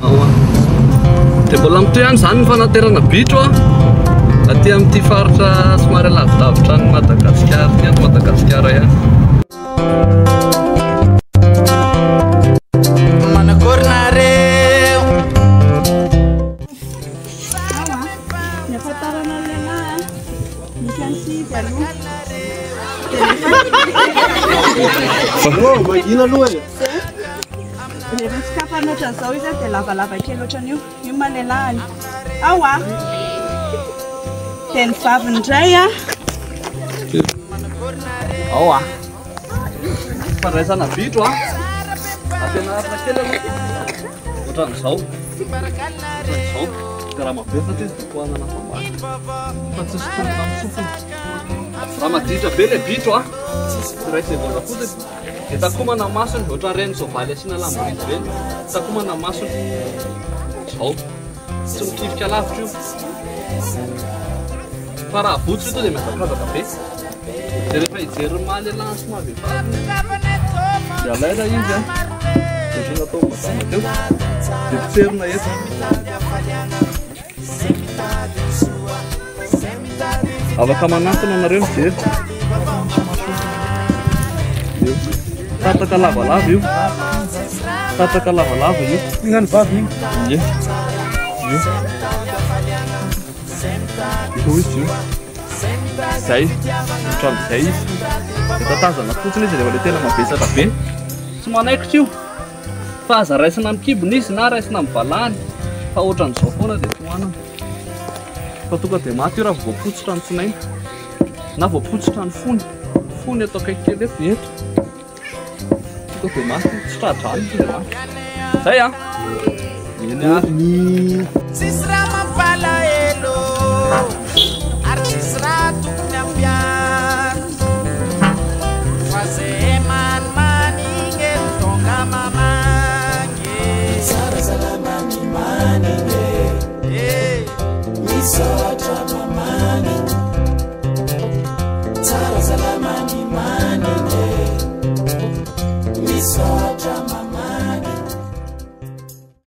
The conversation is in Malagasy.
Ao a. Dia mbola mitohy ihany izany ny fanaterana bitro a. Aty amin'ity faritra somary alavidavitra an'i Madagasikara ity, ato Madagasikara ihany. Manakory nareo. Ao a. Ny ahafantarana ny lehilahy a, misy an'ity izy aloha. Mangina aloha e. Rehefa sokafana ohatran'izao izy dia lavalava kely ohatran'io. Io maha lelahany. Ao a. Dia ny vaviny indray a. Ao a. Fandraisana bitro a. Ampianarina kely aloha. Ohatran'izao. Ohatran'izao. Dia raha mavesatra izy dia tohanana famaky. Fa tsy sintomina amin'ny sofina. Raha maditra be ilay bitro a. Iray segondra fotsiny. Dia takomana masony, ohatran'ireny soavaly asiana lamboridy ireny. Takomana masony. Izao. Tsy mikifika lavitra io. Fa raha votsotra io to dia mihazakazaka be. Dia rehefa hijery ny maha lehilahy sy maha vehivavy, dia alaina izy an. Dia ohatran'ny natao madama teo. Dia potserina eto. Afaka manantona anareo mijery. Io. Tataka lavalava io. Tataka lavalava io. Iny ny vavy iny. Ie. Io. Io izy io. Zay. Ohatran'izay izy. Dia tatazana fotsiny izy rehefa ilay tena mavesatra be. Tsy manaikitra io. Fa aza raisina amin'ny kibony izy na raisina amin'ny valahany fa ohatran'izao foana dia tohanana. Fa tonga dia maty io raha vao voapotsitra ny tsinainy na voapotsitra ny fony. Ny fony eto akaiky kely eto, eto. Tonga dia maty, tsy tra-drano tonga dia maty. Zay an! Eny ary. Ny Tsisy raha.